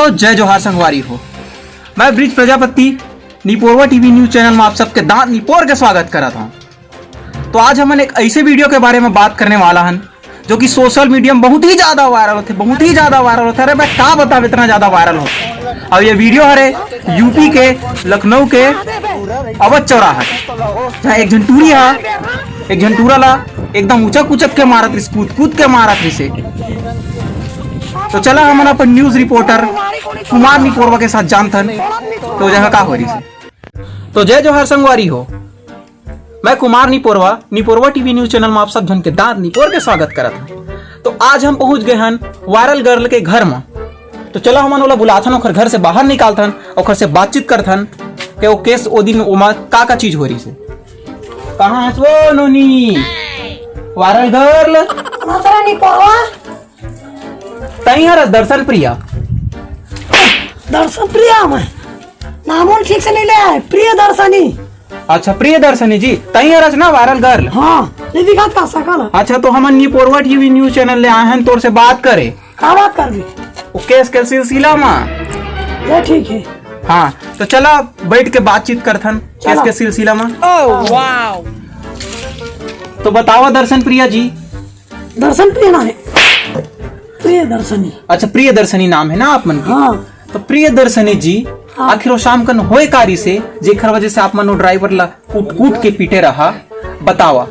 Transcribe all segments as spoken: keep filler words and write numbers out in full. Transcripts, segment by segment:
तो जय जोहार संगवारी हो, मैं ब्रिज प्रजापति निपोरवा टीवी न्यूज चैनल में आप सबके दांत निपोर के स्वागत करत हूँ। तो आज हमन एक ऐसे वीडियो के बारे में बात करने वाला हन, जो कि सोशल मीडिया में बहुत ही ज्यादा वायरल होथे, बहुत ही ज्यादा वायरल होथे। अरे मैं का बताऊं, इतना ज्यादा वायरल होथे। अब ये वीडियो हरे यूपी के, लखनऊ के अवध चौराहा, जहाँ एक झन टूरी हा, एक झन टूरा ला एकदम उचक उचक के मारत रिस, कूद कूद के मारत रिसे। तो चला हमन अपन न्यूज रिपोर्टर कुमार निपोरवा के साथ जानथन कि वो जगह का हो रही से। तो जय जोहार संगवारी हो, मैं कुमार निपोरवा, निपोरवा टीवी न्यूज चैनल में आप सब झन के दांत निपोर के स्वागत करत हन। तो आज हम पहुंच गए हन वायरल गर्ल के घर में। तो चला हमन ओला बुलाथन, ओकर घर से बाहर निकालथन, ओकर से बातचीत करथन कि वो केस, ओ दिन ओमा का का चीज हो रही से। कहाँ हस वो नोनी? Viral girl. नोनी पोरवा। तई हरस दर्शन प्रिया। दर्शन प्रिया मैं नामोल ठीक से नहीं ले आए, प्रिय दर्शनी। अच्छा प्रिय दर्शनी जी, तई हरस ना वायरल गर्ल। हाँ, नहीं दिखात का सकल। अच्छा तो हमन निपोरवा टीवी न्यूज चैनल ले आए हैं तोर से बात करे। का बात कर दी? वो केस के सिलसिला में। ये ठीक है। हाँ, तो चला बैठ के बातचीत करथन केस चला। के सिलसिला में। तो बतावा दर्शन प्रिया जी। दर्शन प्रिय ना है, प्रिय दर्शनी। अच्छा प्रिय दर्शनी नाम है ना आप मन के? हाँ। तो प्रिय दर्शनी जी, हाँ। आखिर वो शाम कन होए का रिसे जेकर वजह से आप मन वो ड्राइवर ला कूट कूट के पीटे रहा? बतावा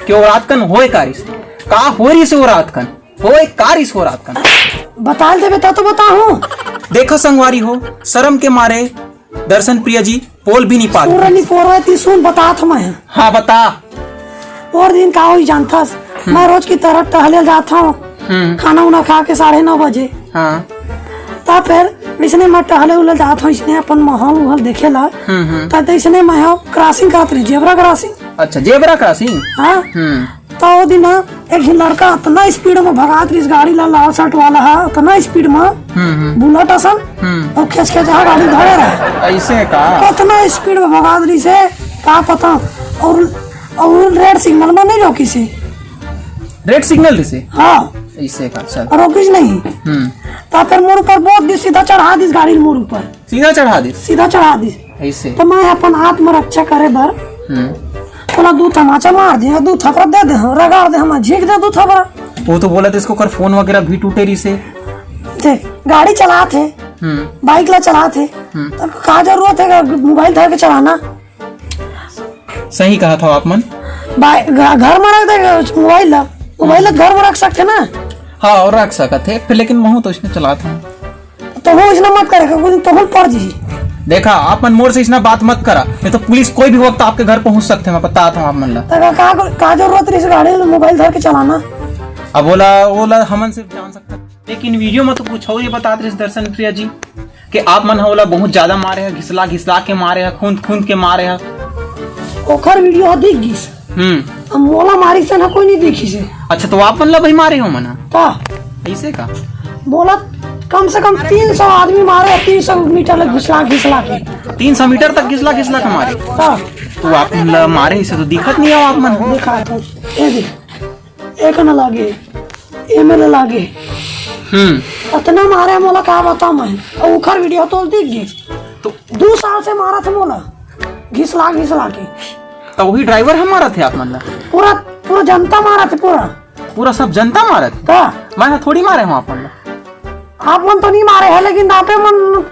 कि वो रात कन होए का रिसे, का हो रिसे वो रात कन, होए का रिसे वो रात कन? बता देबे ता तो बताहूँ। देखा संगवारी हो, शर्म के मारे दर्शन प्रिया जी बोल भी नहीं पाते। पूरा नहीं पोरवा ती सुन बतात मैं। हाँ बता। और दिन का होई जानथस, हम्म। मैं रोज की तरह टहले जात हूँ। हम्म। खाना उना खा के साढ़े नौ बजे। हाँ। तब फिर इसने मैं टहले उले जात हूँ, इसने अपन माहौल उहल देखे ला। हम्म, हम्म। तब तो इसने मैं क्रॉसिंग करत रही, जेबरा क्रॉसिंग। अच्छा जेबरा क्रॉसिंग। हाँ। हम्म। तो वो दिन एक झन लड़का इतना स्पीड में भगात रहिस गाड़ी ला, लाल शर्ट वाला है, इतना स्पीड में हम्म, हम्म। बुलेट असन हम्म। और खेस खेस जहाँ गाड़ी धरे रहे। ऐसे का? कितना स्पीड में भगात रहिस है, का पता। और और रेड सिग्नल में नहीं रोकिस है। रेड सिग्नल रिसे? हाँ। ऐसे का? चल। रोकिस नहीं। हम्म। तो फिर मोर ऊपर बहुत दिस, सीधा चढ़ा दिस गाड़ी मोर ऊपर। सीधा चढ़ा दिस? सीधा चढ़ा दिस। ऐसे? तो मैं अपन आत्मरक्षा करे बर हम्म। ओला दू तमाचा मार दे, दू थपरा दे दे, रगाड़ दे, हम झींक दे दू थपरा। वो तो बोला था इसको कर फोन वगैरह भी टूटे रिसे। देख, गाड़ी चलात है, हम्म। बाइक ला चलात है, हम्म। तब का जरूरत है मोबाइल धर के चलाना? सही कहा था आप मन। बाइ-, घ-, घर में रख दे मोबाइल ला, मोबाइल ला घर में रख सकते ना। हाँ, और रख सकत है फिर, लेकिन महू तो इसने चलात हूँ। तो वो इसने मत करे, क्योंकि तो हम पड़ जी। देखा, आप मन मोर से इसना बात मत करा, नहीं तो पुलिस कोई भी वक्त आपके घर पहुंच सकते हैं, मैं बता था आप मन ला। तो का, का, का जरूरत रही इस गाड़ी में मोबाइल धर के चलाना? अब ओला, ओला हमन सिर्फ जान सकता, लेकिन वीडियो में तो कुछ और ये बतात रहिस दर्शन प्रिया जी कि आप मन ह ओला बहुत ज्यादा मारे ह, घिसला घिसला के मारे ह, खूंद खूंद के मारे ह। ओखर वीडियो ह दिख गिस। हम्म। अब मोला मारी से ना कोई नहीं देखी से। अच्छा, तो आप मन ला भाई मारे हो मना? का? ऐसे का? मोला कम से कम तीन सौ आदमी मारे, तीन सौ मीटर लग घिसला घिसला के। तीन सौ मीटर तक घिसला घिसला के मारे? का? तो आप मन ला मारे इसे तो दिखत नहीं हो आप मन। दिखा तो, ये देख, एक न लागे, एमे ले लागे। हम्म। इतना मारे मोला का बता मैं। और उखर वीडियो तो दिख गई। तो दो साल से मारा था मोला, घिसला घिसला के। तो वही ड्राइवर हम मारा थे आप मन ला? पूरा, पूरा जनता मारा थे पूरा। पूरा सब जनता मारा थे? का? मैं हा थोड़ी मारे हूँ आप मन ला। आप मन तो नहीं मारे हैं, लेकिन आपे मन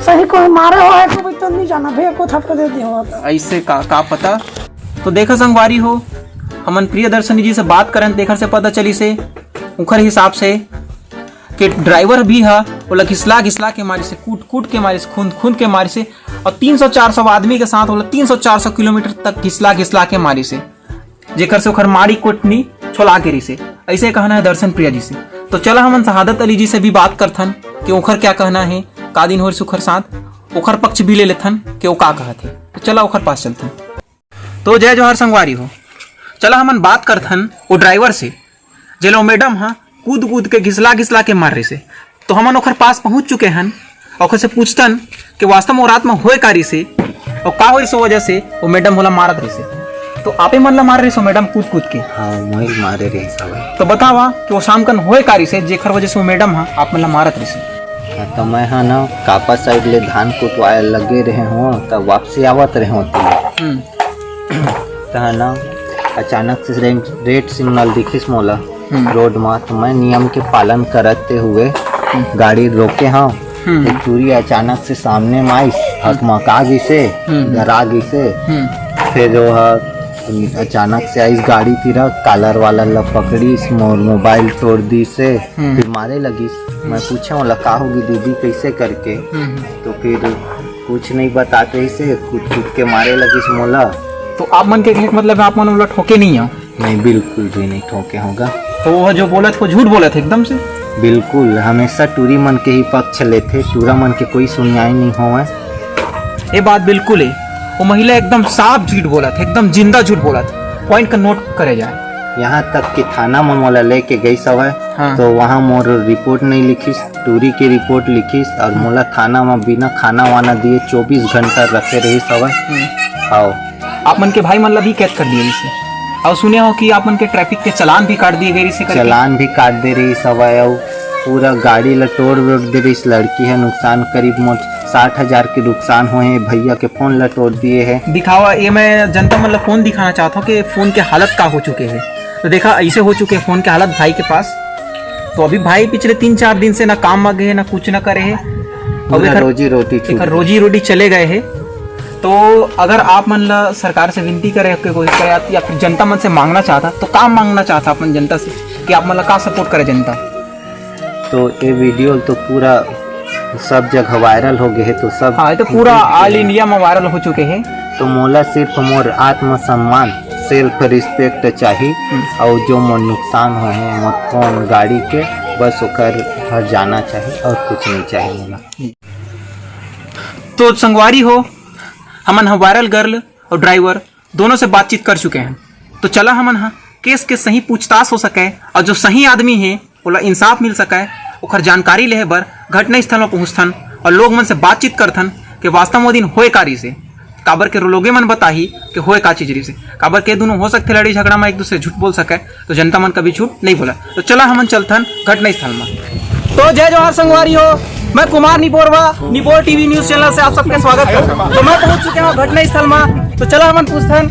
सही कोई मारे हो है तो भाई तो नहीं जाना भैया को थप्पड़ दे दे हो तो। ऐसे का, का पता। तो देखा संगवारी हो, हमन प्रियदर्शनी जी से बात करन, तेखर से पता चली से उखर हिसाब से कि ड्राइवर भी हा, ओला घिसला घिसला के मारी से, कूट कूट के मारी से, खूंद खूंद के मारी से, और तीन सौ चार सौ आदमी के साथ ओला तीन सौ चार सौ किलोमीटर तक घिसला घिसला के मारी से, जेकर से ओखर मारी कोटनी छोला के रिसे। ऐसे कहना है दर्शन प्रिया जी से। तो चला हमन शहादत अली जी से भी बात करथन कि ओखर क्या कहना है, का दिन हो रिस ओखर साथ, ओखर पक्ष भी ले लेथन कि वो का कहत है। तो चला ओखर पास चलथन। तो जय जोहार संगवारी हो, चला हमन बात करथन वो ड्राइवर से, जेला वो मैडम हा कूद कूद के घिसला घिसला के मार रिसे। तो हमन ओखर पास पहुंच चुके हन, ओखर से पूछतन कि वास्तव में वो रात में होए का रिसे और का होइस ओ वजह से वो मैडम ओला मारत रिसे। तो आपे मन ला मार रिसे मैडम कूद कूद के? हाँ, मोहिल मारे रहे सब। तो बतावा कि वो शाम कन होए का रिसे जेखर वजह से वो मैडम हा आप मन ला मारत रिसे? तो मैं ह ना कापा साइड ले धान कुटवाए लगे रहे हों, तब वापसी आवत रहे हों तिले। हम्म। त ह ना अचानक से रेड, रेड सिग्नल दिखिस मोला हम्म। रोड मा, तो मैं नियम के पालन करते हुए हम्म। गाड़ी रोके हूँ। हम्म। तो टूरी अचानक से सामने में आइस, हकमका गिसे, हम्म। डरा गिसे। हम्म। फिर वो ह अचानक से आइस गाड़ी तीरा, कालर वाला ला पकड़िस, मोर मोबाइल तोड़ दिसे। हम्म। फिर मारे लगिस। मैं पूछे, "ओला का होगी दीदी, कैसे करके?" हम्म। तो फिर कुछ नहीं बताते ही से कूद कूद के मारे लगिस मोला। तो आप मन के कहे के मतलब है आप मन ओला ठोके नहीं हो? नहीं, बिल्कुल भी नहीं ठोके होगा। तो वो जो बोलत हे, वो झूठ बोलत हे एकदम से। बिल्कुल, हमेशा टूरी मन के ही पक्ष लेथे, टूरा मन के कोई सुनवाई नहीं होवय। ये बात बिल्कुल है, वो महिला एकदम साफ झूठ बोलत हे, एकदम जिंदा झूठ बोलत हे। पॉइंट का नोट करे जाए। यहाँ तक कि थाना में मोला लेके गई सवय, हाँ। तो वहाँ मोर रिपोर्ट नहीं लिखिस, टूरी के रिपोर्ट लिखिस और मोला थाना में बिना खाना वाना दिए चौबीस घंटा रखे रहिस हवय। हम्म। हाँ। आप मन के भाई मन ला भी कैद कर लिए इसे। और सुने हो कि आप मन के ट्रैफिक के चालान भी काट दिए गए इसे करके। चालान भी काट दे रहिस हवय और पूरा गाड़ी ला तोड़ वोड़ दे रहिस। लड़की है नुकसान करीब मोर साठ हजार के नुकसान होए हे। भैया के फोन ला तोड़ दिए हे। दिखावा, ये मैं जनता मन ला फोन दिखाना चाहता हूँ कि फोन के हालत का हो चुके हे। तो देखा, ऐसे हो चुके हे फोन के हालत भाई के पास। तो अभी भाई पिछले तीन चार दिन से ना काम में गए हे, ना कुछ ना करे हे। और पूरा एकर, रोजी रोटी छूट एकर गई। रोजी रोटी चले गए हे। तो अगर आप मन ला सरकार से विनती करे के कोशिश करे या फिर जनता मन से मांगना चाहता, तो का मांगना चाहता अपन जनता से कि आप मन ला का सपोर्ट करे जनता? तो ये वीडियो तो पूरा सब जगह वायरल हो गए हे, तो सब हाँ, ये तो पूरा देख ऑल के इंडिया में वायरल हो चुके हे। तो मोला सिर्फ मोर आत्मसम्मान, सेल्फ रिस्पेक्ट चाही, हम्म। और जो मोर नुकसान होए हे मोर फोन गाड़ी के, बस ओकर हर जाना चाही और कुछ नहीं चाही मोला। तो संगवारी हो, हमन ह वायरल गर्ल और ड्राइवर दोनों से बातचीत कर चुके हैं। तो चला हमन ह केस के सही पूछताछ हो सके और जो सही आदमी हे ओला इंसाफ मिल सके, ओकर जानकारी लेहे बर घटना स्थल म पहुंचथन और लोग मन से बातचीत करथन कि वास्तव म ओ दिन होए का रिहिसे। काबर के लोगे मन बताही कि होए का चीज रिहिसे, काबर के दुनों हो सकथे लड़ाई झगड़ा म एक दूसरे झूठ बोल सके, तो जनता मन कभी झूठ नहीं बोला। तो चला हमन चलथन घटना स्थल म। तो जय जोहार संगवारी हो, मैं कुमार निपोरवा, निपोर टीवी न्यूज चैनल से आप सबके स्वागत करता हूँ। तो मैं पहुंच चुके हूँ घटना स्थल में, तो चला हमन पूछथन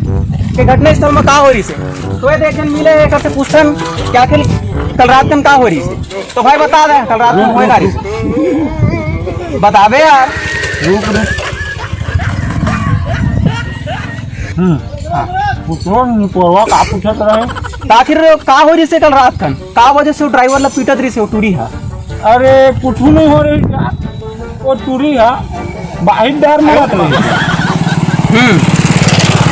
कि घटना स्थल में का हो रहिसे। तो ये देख जन मिले, एकर से पूछथन कि आखिर कल रात कन का हो रहिसे। तो भाई बता दे, कल रात कन होए का रिहिसे। बताबे यार। रुक रे। हम्म। हाँ। पूछो निपोरवा का पूछत रहे। तो आखिर का हो रहिसे कल रात कन? का वजह से वो ड्राइवर ला पीटत रहिसे वो टूरी हा? अरे, कुछ नहीं हो रही क्या? वो टूरी हा, बाहिर डर मारत रही। हम्म।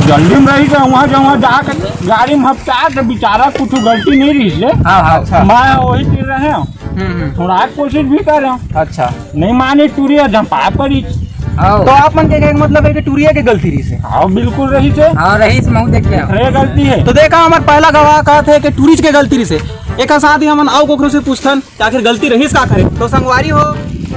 जल्दी में रही तो वहाँ जहाँ जाके गाड़ी में हपटा के बेचारा कुछ गलती नहीं रहिसे। हाँ, हाँ, अच्छा। मैं वही चीज रहे हूँ। हम्म, हम्म। थोड़ा कोशिश भी करे हूँ। अच्छा। नहीं माने टूरी हा, जहाँ पाए पड़ी। आओ। तो आप मन के कहे के मतलब है कि टूरिया के गलती रहिसे? हाँ, बिल्कुल रहिसे। हाँ, रहिसे, महू देख के आओ। रे गलती है। तो देखा, हमार पहला गवाह कहत हे कि टूरिस्ट के गलती रहिसे। एकर साथ ही हमन अउ कोकरो से पूछथन कि आखिर गलती रहिस का करे। तो संगवारी हो,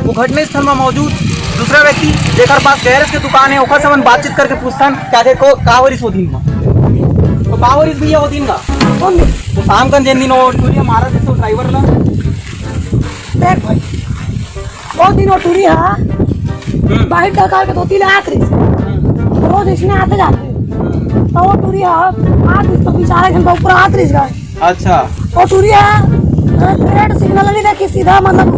वो घटना स्थल में मौजूद दूसरा व्यक्ति, जेकर पास गैरेज के दुकान है, ओकर से हमन बातचीत करके पूछथन कि आखिर को का हो रहिस वो दिन में। तो का हो रहिस भैया वो दिन का? कौन दिन? वो शाम का जेन दिन वो टूरिया मारत रहिस वो ड्राइवर ला। देख भाई, वो दिन वो टूरी हा, हम्म। बाहिर डकार के धोती ले आत रहिस। हम्म। रोज इसने आते जाते। हम्म। तो वो टूरी हा, आत रहिस तो बेचारा घंटा ऊपर आत रहिस गा। अच्छा। वो टूरी हा, रेड सिग्नल नहीं देखी, सीधा मतलब,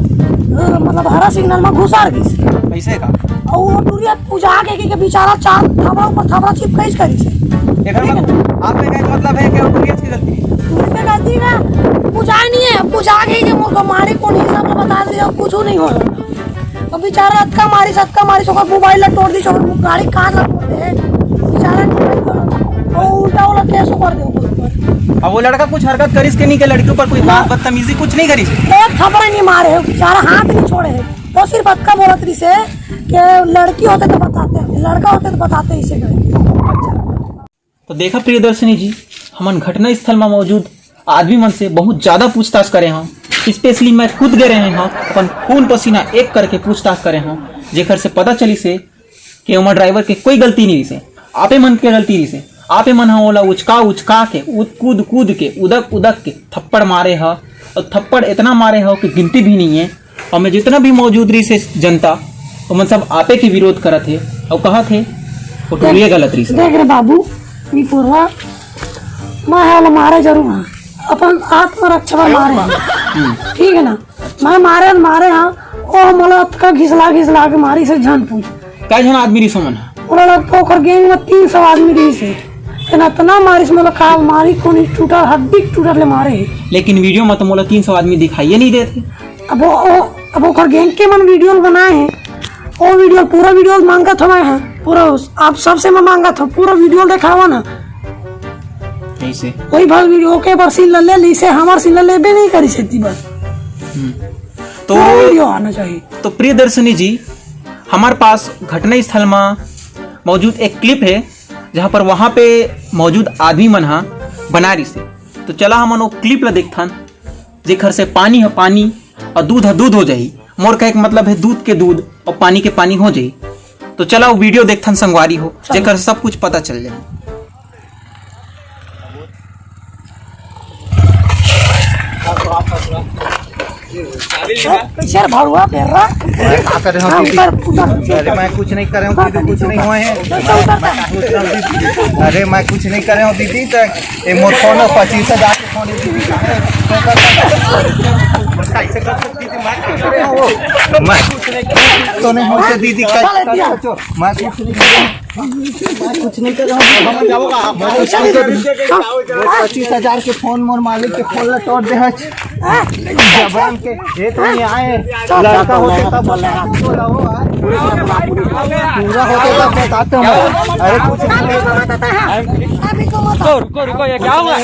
अ, मतलब हरा सिग्नल में घुसर गिस। कैसे का? और वो टूरी हा पूजा के, के, के बेचारा चार थापड़ा ऊपर थापड़ा चिपकाइस करिस। एकर ठीक है मत-, ना? आपके का मतलब है कि वो टूरी हा की गलती है? टूरी हा के गलती ना, पूजा नहीं है, पूजा के, के मुझको मारे कौन हिसाब से बता दिया, कुछ नहीं हो। अब बेचारा अतका मारिस, अतका मारिस, ओकर मोबाइल ला तोड़ दिस, ओकर गाड़ी कार ला तोड़ दे हे। बेचारा नहीं, वो उल्टा वाला केस कर दे ओकर ऊपर। अब वो लड़का कुछ हरकत करिस के नहीं के, लड़की ऊपर कोई ना। बात बदतमीजी कुछ नहीं करिस? एक थप्पड़ नहीं मारे हे, बेचारा हाथ नहीं छोड़े हे, वो सिर्फ अतका बोलत रहिसे कि लड़की होते तो बताते, लड़का होते तो बताते इसे करके। तो देखा प्रियदर्शनी जी, हमन घटना स्थल में मौजूद आदमी मन से बहुत ज्यादा पूछताछ करे हन। स्पेशली मैं खुद गए रहे हन, अपन खून पसीना एक करके पूछताछ करे हन, जेकर से पता चलिस हे कि ओमा ड्राइवर के कोई गलती नहीं रहिसे। आपे मन के गलती रहिसे। आपे मन ह ओला उचका उचका के, उद-, कूद कूद के, उदक उदक के थप्पड़ मारे ह, और थप्पड़ इतना मारे ह कि गिनती भी नहीं है। अउ मैं जितना भी मौजूद रहिस हे जनता, ओमन सब आपे के विरोध करत हे अउ कहत हे, वो टूरिया गलत रहिस हे। देख रे बाबू, निपोरवा, मैं हा ओला मारे जरूर हा, अपन आत्मरक्षा बर मारे हा। हम्म। ठीक है ना, मैं मारे मारे हा, ओ मोला अतका घिसला घिसला के मारिस हे, झन पूछ। काय झन आदमी रहिस ओमन हा? मोला लगता ओकर गैंग में तीन सौ आदमी रहिस हे। तेन अतना मारिस मोला, का मारी कोनी, टूटा हड्डी टूटत ले मारे हे। लेकिन वीडियो में तो मोला तीन सौ आदमी दिखाइए नहीं देते। अब वो, वो, अब ओकर गैंग के मन वीडियो बनाए हे, वो वीडियो, पूरा वीडियो मांगत हवय हा, पूरा उस, आप सबसे मैं मांगत हव, पूरा वीडियो देखावा ना। कैसे? वही भाग वीडियो के बर सीन ले ले, इसे हमार सीन ले लेबे नहीं करी सकती बस। हम्म। तो पूरा वीडियो आना चाहिए। तो प्रिय दर्शनी जी, हमारे पास घटना स्थल में मौजूद एक क्लिप है, जहाँ पर वहाँ पे मौजूद आदमी मन हा बना रहिस हे। तो चला हमन वो क्लिप ला देखथन, जेखर से पानी ह पानी अउ दूध ह दूध हो जाही। मोर कहे के मतलब है दूध के दूध अउ पानी के पानी हो जाही। तो चला वो वीडियो देखथन संगवारी हो, चलो। जेकर से सब कुछ पता चल जाही। कैसे रे भरुआ, बेर्रा? अरे, का करे हो हम दीदी? कर, उधर। अरे, मैं कुछ नहीं करे हूँ दीदी, कुछ नहीं हुआ है। उधर, उधर, उधर। अरे, मैं कुछ नहीं करे हूँ दीदी, तो ये मोर फोन है, पच्चीस हजार के फोन है दीदी। मैं कुछ नहीं तो नहीं होते दीदी, कल, कल सोचो, मैं कुछ नहीं करे हूँ। मैं कुछ नहीं कर रहा हूँ। हम जाओगा, आप वो पच्चीस हजार के फोन मोर मालिक के फोन ला तोड़ दे हच। जबान के, ये तो नहीं आए। लड़का होते तब बोला हो, पूरा होते तब बताते हैं। अरे कुछ नहीं। रुको, रुको, रुको, ये क्या हुआ?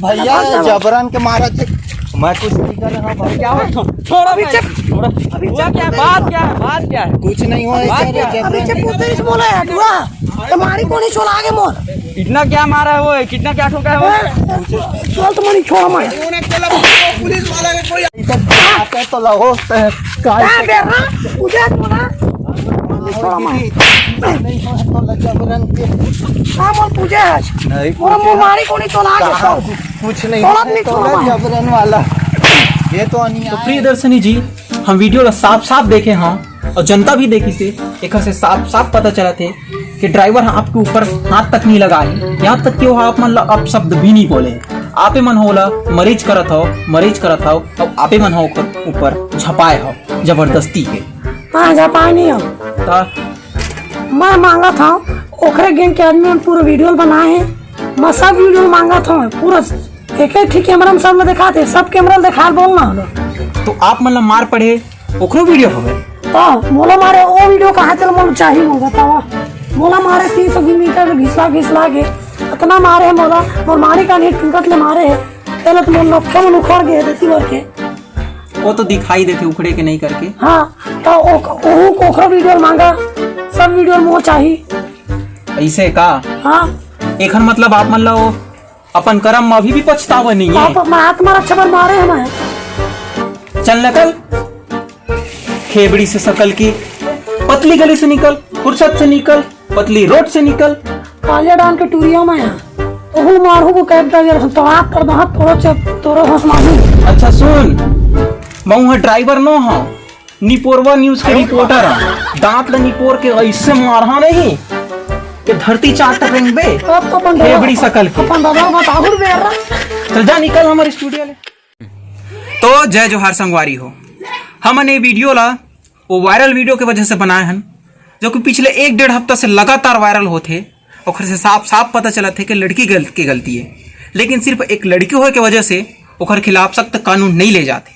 भैया जबरन के मारा थे। मैं कुछ नहीं कर रहा हूँ भाई। क्या हुआ? छोड़ो अभी भाई। चुप। छोड़ो। अभी हुआ चुप। क्या? बात क्या है? बात क्या है? कुछ नहीं हुआ है बात सर, क्या है? अभी जबरन चुप, के। उसने इस बोला है, हुआ। तुम्हारी कोनी चला आगे मोर। इतना क्या मारा है वो? कितना क्या ठोका है वो? चल तुम्हारी छोड़ मैं। पुलिस वाला के कोई इधर आता है तो लगो, काय क्या से बेरा? मुझे बोला। छोड़ मैं। नहीं हुआ है तो लज्जा बरन के। हाँ, बोल पूछे आज। नहीं वो पूछे। मुंह मारी कोनी चला आगे कहाँ? सब। कुछ नहीं तोला है, नहीं तोला छोड़ा। जबरन वाला। ये तो अन्याय तो प्रिय है। दर्शनी जी, हम वीडियो ला साफ साफ देखे हाँ, अउ जनता भी देखिस हे, एखर से साफ साफ पता चलत हे कि ड्राइवर ह आपके ऊपर हाथ तक नहीं लगाए हे, यहाँ तक कि वो आप मन ला अपशब्द भी नहीं बोले हे। आपे मन ह ओला मरीज करत हव, मरीज करत हव, अउ आपे मन ह ओकर ऊपर झपाए हव जबरदस्ती के। हाँ, झपाए नहीं हव। त मैं मांगत हव, ओखरे गैंग के आदमी मन पूरा वीडियो बनाए हे। मैं सब वीडियो मांगत हव, पूरा एक एक ठीक कैमरा में सब ला दिखाते, सब कैमरा ला दिखा बोलना हलो। तो आप मन ला मार पड़े, ओकरो वीडियो हवे? तो मोला मारे, ओ वीडियो कहाँ चल, मोला चाहिए, मोला बतावा। मोला मारे तीन सौ मीटर घिसला घिसला के, इतना मारे हे मोला, मोर मारी का नहीं टूटत ले मारे हे। पहले तो मोर नक्शा मन उखड़ गए, देखी भर के। वो तो दिखाई देते उखड़े के नहीं करके। हाँ, तो ओ, ओहू को ओखरो वीडियो मांगा, सब वीडियो मोर चाही। ऐसे का? हाँ। एखर मतलब आप मन ला वो अपन करम में अभी भी पछतावा नहीं है? आप, मैं आत्मरक्षा बर मारे हमें। चल निकल, खेबड़ी से सकल की, पतली गली से निकल, फुर्सत से निकल, पतली रोड से निकल। कालिया डाल के टूरिया में है। ओहू मारहू को कैब दा यार, तो आप कर दो, हाथ तोड़ो, चप, तोड़ो, होश मारू। अच्छा सुन, मैं वहाँ ड्राइवर नो हूँ, निपोरवा न्यूज के रिपोर्टर हूँ। दांत ला निपोर के ऐसे मारहा नहीं कि धरती चाट रेंगबे। अब तो अपन दादा, खेबड़ी सकल के। अपन दादा बताहुर बे यार। चल जा निकल हमारे स्टूडियो ले। तो जय जोहार संगवारी हो, हमन ये वीडियो ला वो वायरल वीडियो के वजह से बनाए हन, जो कि पिछले एक डेढ़ हफ्ता से लगातार वायरल होत हे। ओखर से साफ साफ पता चलत हे कि लड़की गल-, के गलती है, लेकिन सिर्फ एक लड़की होए के वजह से ओखर खिलाफ सख्त कानून नहीं ले जाते।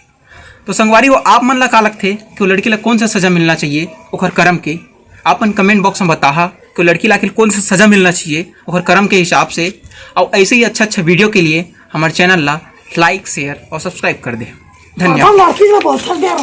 तो संगवारी हो, आप मन ला का लगथे कि वो लड़की ला कौन सा सजा मिलना चाहिए ओखर करम के? आपन कमेंट बॉक्स में बताहा कि वो लड़की ला आखिर कौन सा सजा मिलना चाहिए ओखर करम के हिसाब से। और ऐसे ही अच्छा अच्छा वीडियो के लिए हमारे चैनल ला लाइक, शेयर और सब्सक्राइब कर दे। धन्यवाद। माथा मारती ना बहुत थक गया।